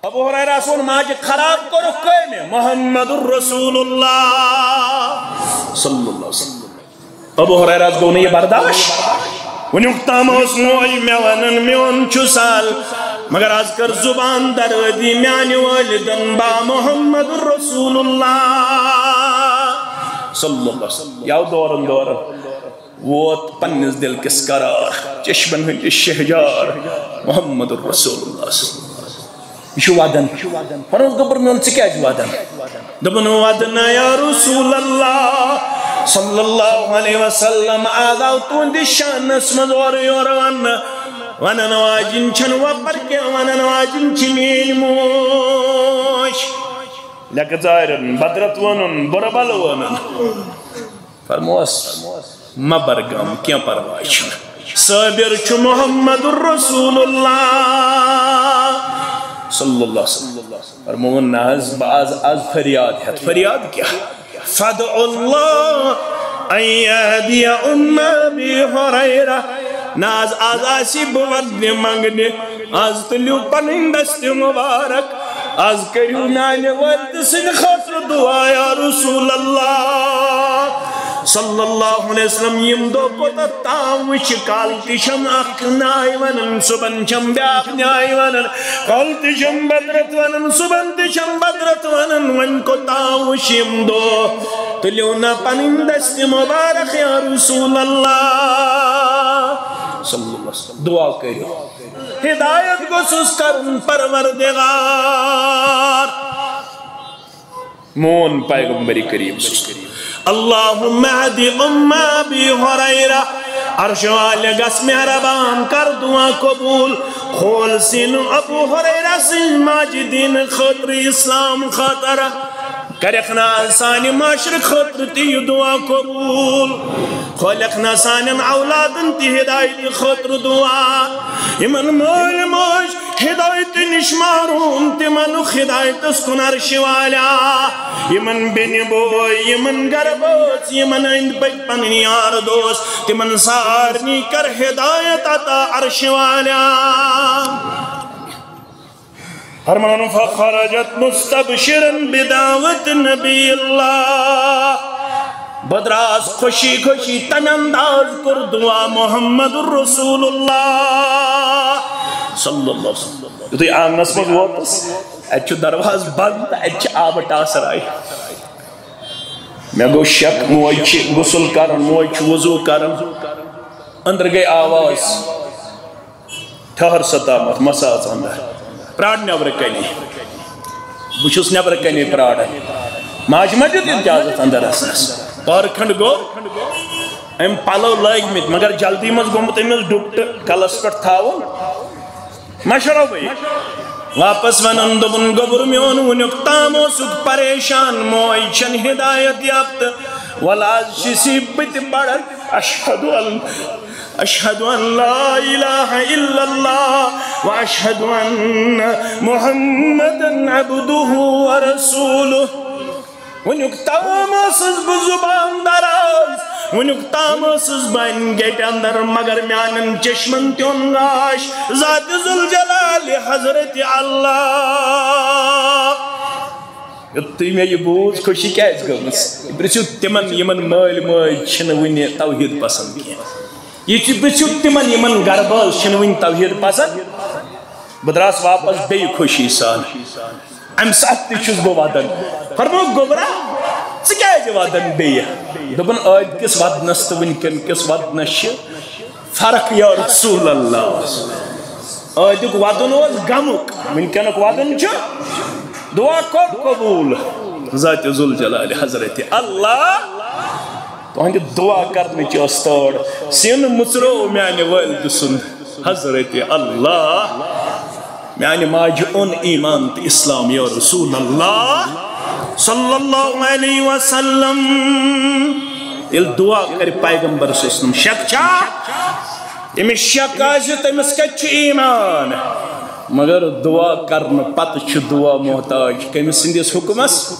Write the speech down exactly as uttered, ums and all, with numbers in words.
ابو ہریرہ سُنٛد ماجہِ خراب کوٚرُکھ کٔمۍ؟ محمد رسول اللہ صلی اللہ علیہ وسلم۔ ابو ہریرہ گوٚو نہٕ یہِ برداشت۔ وٕنیُک تام اوس موج مےٚ وَنان، میون چھُ سہل، مگر از کٔر زُبان درٲدی میانہِ والدن با محمد رسول اللہ صلی اللہ علیہ وسلم۔ یَو دورن دورن ووت پننِس دِل کِس قرار، چشمن ہٕنٛدِ شہجار محمد رسول اللہ صلی اللہ علیہ وسلم۔ یہِ چھُ ودان۔ فرمووُس، گوٚبُر میون، ژٕ کیازِ ودان؟ دوٚپُن، ودنہ یا رسول اللہ صلی اللہ علیہ وسلم، از آو تُہنٛدِس شانس منٛز اورٕ یورٕ وننہٕ۔ ونن واجِنۍ چھنہٕ وۄپر کینٛہہ، ونن واجِنۍ چھِ میٲنۍ موج۔ لیٚکہٕ ژارن، بدرت ونُن، بُرٕ بلہٕ ونُن۔ فرموس، مہ بر غم، کینٛہہ پرواے چھُنہٕ۔ صابر چھُ محمد رسول اللہ صلی اللہ علیہ وسلم۔ فرمووُن، نہ حظ، بہٕ از، از فریاد ہٮ۪تھ۔ فریاد کیٛاہ؟ فدع اللہ ان یہدی ام ابی ہریرہ۔ نہ حظ، از آسی بہٕ ودنہِ منگنہِ۔ از تُلِو پنٕنۍ دستہِ مبارک، از کٔرِو میانہِ والدٕ سٕنٛدِ خٲطرٕ دعا، یا رسول اللہ صلی اللہ علیہ وسلم۔ یِم دۄہ کوتاہ تام وٕچھِ، کالہٕ تہِ چھم اکھ ناے ونان، صُبحن چھم بیاکھ ناے ونان، کالہٕ تہِ چھم بدرت ونان، صُبحن تہِ چھم بدرت ونان۔ وۄنۍ کوتاہ وٕچھِ یِم دۄہ، تُلِو نہ پنٕنۍ دستہِ مبارک، یا رسول اللہ صلی اللہ علیہ وسلم۔ دعا کٔرِو۔ ہدایت گوٚژھُس کرُن پروردگار۔ مون پیغمبر کریم صلی اللہ علیہ وسلم۔ اللہم اہد ام ابی ہریرہ۔ عرش والے گژھ مہربان، کر دعا قبول۔ کھول سینہٕ ابو ہریرہ سٕنٛز ماجہِ دین خٲطرٕ، اسلام خٲطرٕ۔ کرکھ نا سانہِ معاشرٕ خٲطرٕ تہِ یہِ دعا قبول۔ کھولکھ نا سانٮ۪ن اولادن تہِ ہدایت خٲطرٕ دعا۔ یِمن مٲلۍ ماجہِ ہدایتہٕ نِش محروم، تِمن ہدایتس کُن عرشہِ والیا۔ یِمن بیٚنہِ بوے، یِمن گرٕ بٲژ، یِمن أنٛدۍ پٔکۍ پنٕنۍ یار دوس، تِمن سارنٕے کر ہدایت عطا عرشہِ والیا۔ فرمان، فخرجت مستبشرا بدعوت نبی اللہ۔ بہٕ دراس خوشی خوشی، تمہِ انداز کوٚر دعا محمد رسول اللہ صلی اللہ علیہ وسلم۔ یُتھُے آنگنس منٛز ووتُس، اتہِ چھُ دروازٕ بند تہٕ اتہِ چھِ آبہٕ ٹاسراے۔ مےٚ گوٚو شک، موج چھِ غسل کران، موج چھِ وضو کران۔ أنٛدرٕ گٔے آواز، ٹھہر سا تامتھ، مہ سا اژ اندر، پرار نٮ۪برٕ کنے۔ بہٕ چھُس نٮ۪برٕ کنے پراران۔ ماجہِ ما دیُت اجازت اندر اژنس؟ پہر کھنڈ گوٚو، أمۍ پلو لٲگۍ مٕتۍ، مگر جلدی منٛز گوٚمُت أمِس ڈُپٹہٕ کلس پٮ۪ٹھ تھاوُن۔ مشورو بھائی۔ واپس ونان دوٚپُن، گوٚبُر میون، وُنیُک تام اوسُکھ پریشان، موج چھن ہدایت یافتہٕ، وَلہٕ آز چھُس بہٕ تہِ پران، اشہد ان، اشہد ان لا الہ الا اللہ و اشہد ان محمدا عبدہ و رسولہ۔ وُنیُک تام ٲسٕس بہٕ زُبان دراز، وُنیُک تام ٲسٕس بہٕ انہِ گیٹہِ اندر، مگر میانٮ۪ن چشمن تہِ اوٚن گاش ذات ذوالجلال حضرت اللہ۔ یُتھُے مےٚ یہِ بوٗز، خوشی کیازِ گٔمٕژ؟ پرٛژھِو تِمن، یِمن مٲلۍ مٲج چھِنہٕ وُنہِ توحید پسند کینٛہہ۔ یہِ تہِ پرٛژھِو تِمن، یِمن گرٕ بٲژ چھِنہٕ وُنہِ توحید پسند۔ بہٕ دراس واپس بیٚیہِ خوشی سان۔ امہِ ساتہٕ تہِ چھُس بہٕ ودان۔ فرموو، گوٚبرا، ژٕ کیازِ ودان بیٚیہِ؟ دوٚپُن، ٲدۍ کِس ودنس تہٕ وٕنکیٚن کِس ودنس چھِ فرق، یا رسول اللہ۔ ٲدیُک ودُن اوس غمُک، وٕنکیٚنُک ودُن چھُ دعا کوٚر قبول۔ ذات ذوالجلال حضرت اللہ، تُہنٛدِ دعا کرنٕچ ٲس تٲڑ، سیُن مُژروو میانہِ والدٕ سُنٛد۔ حضرت اللہ، میانہِ ماجہِ اوٚن ایمان تہٕ اسلام، یا رسول اللہ صلی اللہ علیہ وسلم۔ ییٚلہِ دعا کرِ پیغمبر صلی اللہ علیہ وسلم، شک چھا؟ أمِس شک آسہِ، تٔمِس کتہِ چھُ ایمان؟ مگر دعا کرنہٕ پتہٕ چھُ دعا محتاج کٔمِس سٕنٛدِس حُکمس؟